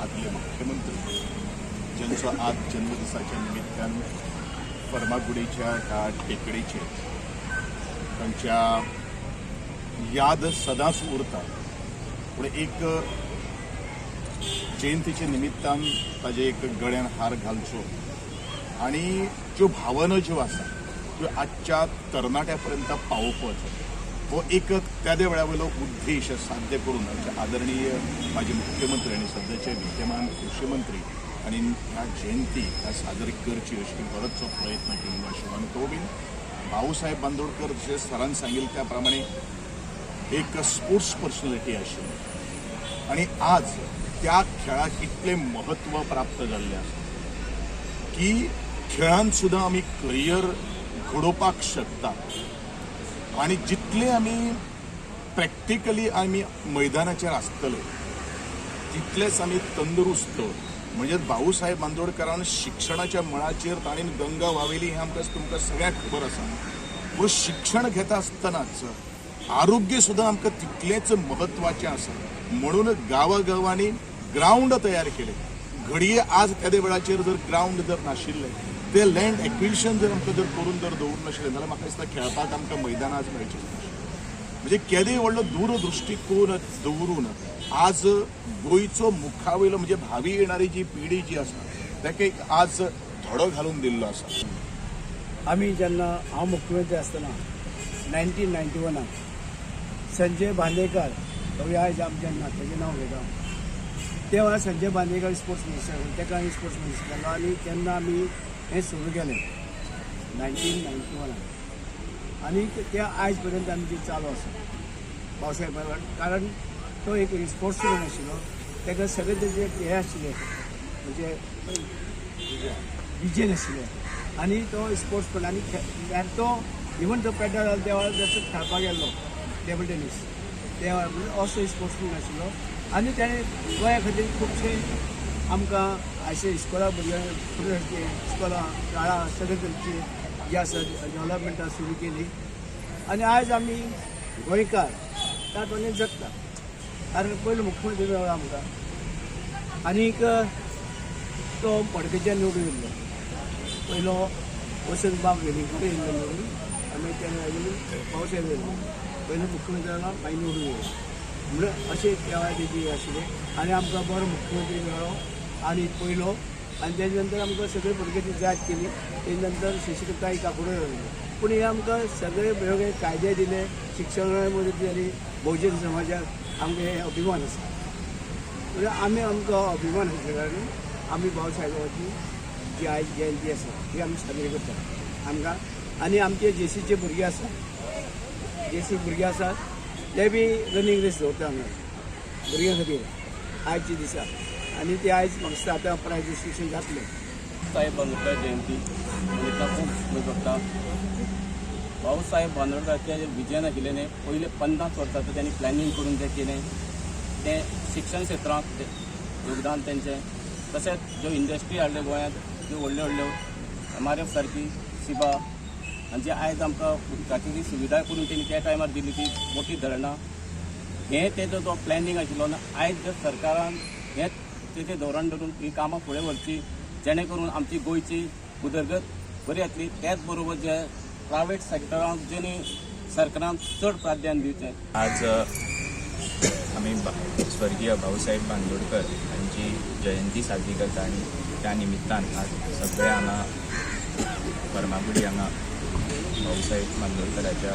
आदले मुख्यमंत्री ज्यांचो आज जन्मदिसाच्या निमित्तान फर्मागुडीच्या ह्या टेकडीचेर तांच्या याद सदांच उरता. पूण एक जयंतीच्या निमित्तान ताजे एक गळ्यान हार घालचो आनी ज्यो भावना ज्यो आसा त्यो आजच्या तरणाट्या पर्यंत पावोवपाचो हो एक त्या वेळा वयलो उद्देश साध्य करून आमचे आदरणीय माजी मुख्यमंत्री आनी सद्याचे विद्यमान कृषी मंत्री आनी ह्या जयंती ह्या साजरी करची अशी बरोचसो प्रयत्न केल्लो आशिल्लो. आनी तो बीन भाऊसाहेब बांदोडकर जशें सरान सांगिल्लें त्या प्रमाणे एक स्पोर्ट्स पर्सनॅलिटी आशिल्ली आनी आज त्या खेळाक इतलें म्हत्व प्राप्त जाल्लें आसा की खेळान सुद्दां आमी करियर घडोवपाक शकता आनी जितले आमी प्रॅक्टिकली आमी मैदानाचेर आसतले तितलेच आमी तंदुरुस्त. म्हणजे भाऊसाहेब बांदोडकरान शिक्षणाच्या मळाचेर ताणें गंगा व्हांवयली हें आमकां तुमकां सगळ्यांक खबर आसा. पूण शिक्षण घेता आसतनाच आरोग्य सुद्दां आमकां तितलेंच म्हत्वाचें आसा. म्हणून गांवागांवांनी ग्रावंड तयार केले. घडये आज तेदे वेळाचेर जर ग्रावंड जर नाशिल्लें ते लँड एक्विजिशन जर आमकां जर करून जर दवरूं नाशिल्लें जाल्यार म्हाका दिसता खेळपाक आमकां मैदानां आज मेळचीं. म्हणजे केदे व्हडलो दूरदृश्टिकोन दवरून आज गोंयचो मुखावयलो म्हणजे भावी येणारी जी पिढी जी आसा ताका एक आज धडो घालून दिल्लो आसा. आमी जेन्ना हांव मुख्यमंत्री आसतना 1991 संजय बांदेकर हो आयज आमच्या नात्याचें नांव घेता तेव्हा संजय बांदेकर स्पोर्ट्स मिनिस्टर ताका आमी स्पोर्ट्स मिनिस्टर जालो आनी तेन्ना आमी हें सुरू केलें 1991 आनी ते आयज पर्यंत आमची चालू आसा भाऊसाहेब. कारण तो एक स्पोर्ट्स मॅन आशिल्लो, ताका सगळे तेजे हे आशिल्ले म्हणजे विजन आशिल्लें आनी तो स्पोर्ट्स मॅन आनी तो इवन तो पेड्ड्यार जालो त्या वेळार जसो खेळपाक गेल्लो टेबल टेनीस त्या वेळार म्हणजे असो स्पोर्ट्समॅन आशिल्लो आनी ताणें गोंया खातीर खुबशे आमकां अशें इस्कोला भुरग्यांक इस्कोलां शाळा सगळे तरेची जी आसा डेवलपमेंटां सुरू केली आनी आयज आमी गोंयकार तातूंत जगता. कारण पयलो मुख्यमंत्री मेळ्ळो आमकां आनीक तो मडकयच्यान निवडून येयल्लो. पयलो वसंत बाब वेलिंगकर येयल्लो निवडून आनी तेणें भाऊसाहेब येयल्लो पयलो मुख्यमंत्री जालो मागीर निवडून येयलो. म्हणून अशें त्या वेळार तेजी आशिल्लें आनी आमकां बरो मुख्यमंत्री मेळ्ळो आनी पयलो आनी तेजे नंतर आमकां सगळे भुरग्यांची जात केली. तेजे नंतर शशिकताई काकोडकर आयली. पूण हे आमकां सगळे वेगवेगळे कायदे दिले, शिक्षणा मदत जाली, बहुजन समाजाक आमकां हे अभिमान आसा. म्हणजे आमी आमकां अभिमान आसा कारण आमी भाऊसाहेबाची जी आयज जयंती आसा ती आमी साजरी करता आमकां. आनी आमचे जेसीचे भुरगे आसा, जेसी भुरगे आसात ते बी रनींग रेस दवरता हांगा भुरग्यां खातीर आयच्या दिसा आनी ते आयज म्हाका दिसता आतां प्रायज डिस्ट्रिब्युशन जातलें. साहेब बांदोडकर जयंती मनयतना खूब उमेद भोगता. भाऊसाहेब बांदोडकराचें जें विजन आशिल्लें न्ही पयले 50 वर्सांचें तांणी प्लॅनिंग करून जें केलें तें शिक्षण क्षेत्रांत योगदान तेंचें, तशेंच ज्यो इंडस्ट्री हाडल्यो गोंयांत ज्यो व्हडल्यो व्हडल्यो MRF सारकी सिबा आनी जे आयज आमकां उदकाची जी सुविधा करून तेणी त्या टायमार दिली ती मोठी धरणां, हें तेजो जो प्लॅनिंग आशिल्लो ना आयज जर सरकारान हें तेजें धोरण धरून ही कामां फुडें व्हरची जेणे करून आमची गोंयची उदरगत बरी जातली. त्याच बरोबर जे प्रायवेट सेक्टरांत जेणे सरकारान चड प्राधान्य दिवचें. आज आमी स्वर्गीय भाऊसाहेब बांदोडकर हांची जयंती साजरी करता आनी त्या निमित्तान आज सगळे हांगा फर्मागुडी हांगा भाऊसाहेब बांदोडकराच्या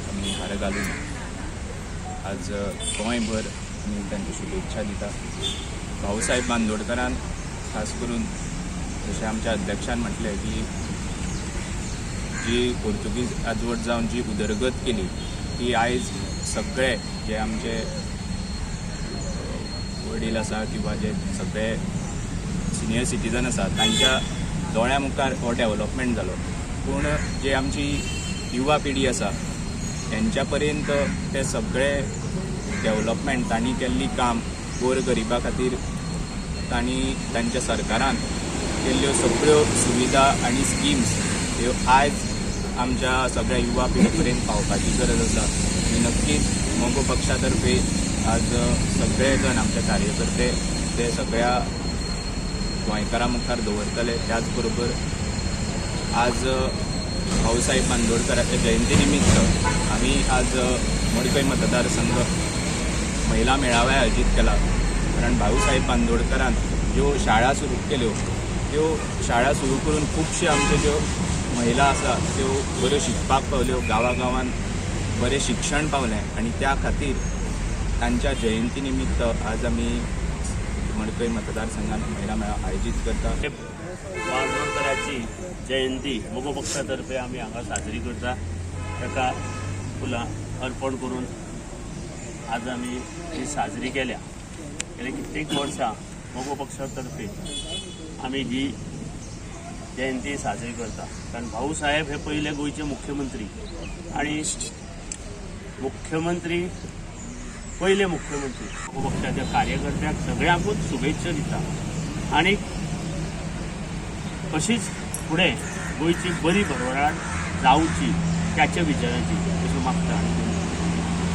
आमी हार घालून आज गोंयभर आमी तांकां शुभेच्छा दिता. भाऊसाहेब बांदोडकरान खास करून जशें आमच्या अध्यक्षान म्हटलें की जी पोर्तुगीज राजवट जावन जी उदरगत केली ती आयज सगळे जे आमचे वडील आसा किंवा जे सगळे सिनियर सिटीजन आसा तांच्या दोळ्या मुखार हो डेवलपमेंट जालो. पूण जे आमची युवा पिढी आसा तेंच्या पर्यंत ते सगळे डेवलपमेंट तांणी केल्ली काम गोर गरिबा खातीर तांणी तांच्या सरकारान केल्ल्यो सगळ्यो सुविधा आनी स्किम्स ह्यो आयज आमच्या सगळ्या युवा पिढी पर्यंत पावपाची गरज आसा. आनी नक्कीच मगो पक्षा तर्फे आज सगळे जण आमचे कार्यकर्ते ते सगळ्या गोंयकारां मुखार दवरतले. त्याच बरोबर आज भाऊसाहेब बांदोडकराच्या जयंती निमित्त आमी आज मडकय मतदारसंघ महिला मेळावे आयोजीत केला, कारण भाऊसाहेब बांदोडकरान ज्यो शाळा सुरू केल्यो त्यो शाळा सुरू करून खुबश्यो आमच्यो ज्यो महिला आसा त्यो बऱ्यो शिकपाक पावल्यो, गांवागांवान बरें शिक्षण पावलें आनी त्या खातीर तांच्या जयंती निमित्त आज आमी मडकय मतदारसंघात महिला मेळावा आयोजीत करता. बांदोडकराची जयंती मगो पक्षातर्फे आमी हांगा साजरी करता. ताका फुलां अर्पण करून आज आमी ती साजरी केल्या. गेल्या कित्येक वर्सां मगो पक्षातर्फे आमी ही जयंती साजरी करता, कारण भाऊसाहेब हे पयले गोंयचे मुख्यमंत्री आनी मुख्यमंत्री पयले मुख्यमंत्री. मगो पक्षाच्या कार्यकर्त्यांक सगळ्यांकूच शुभेच्छा दिता आनी अशीच फुडें गोंयची बरी भरभराट जावची त्याच्या विचारांची अशें मागता.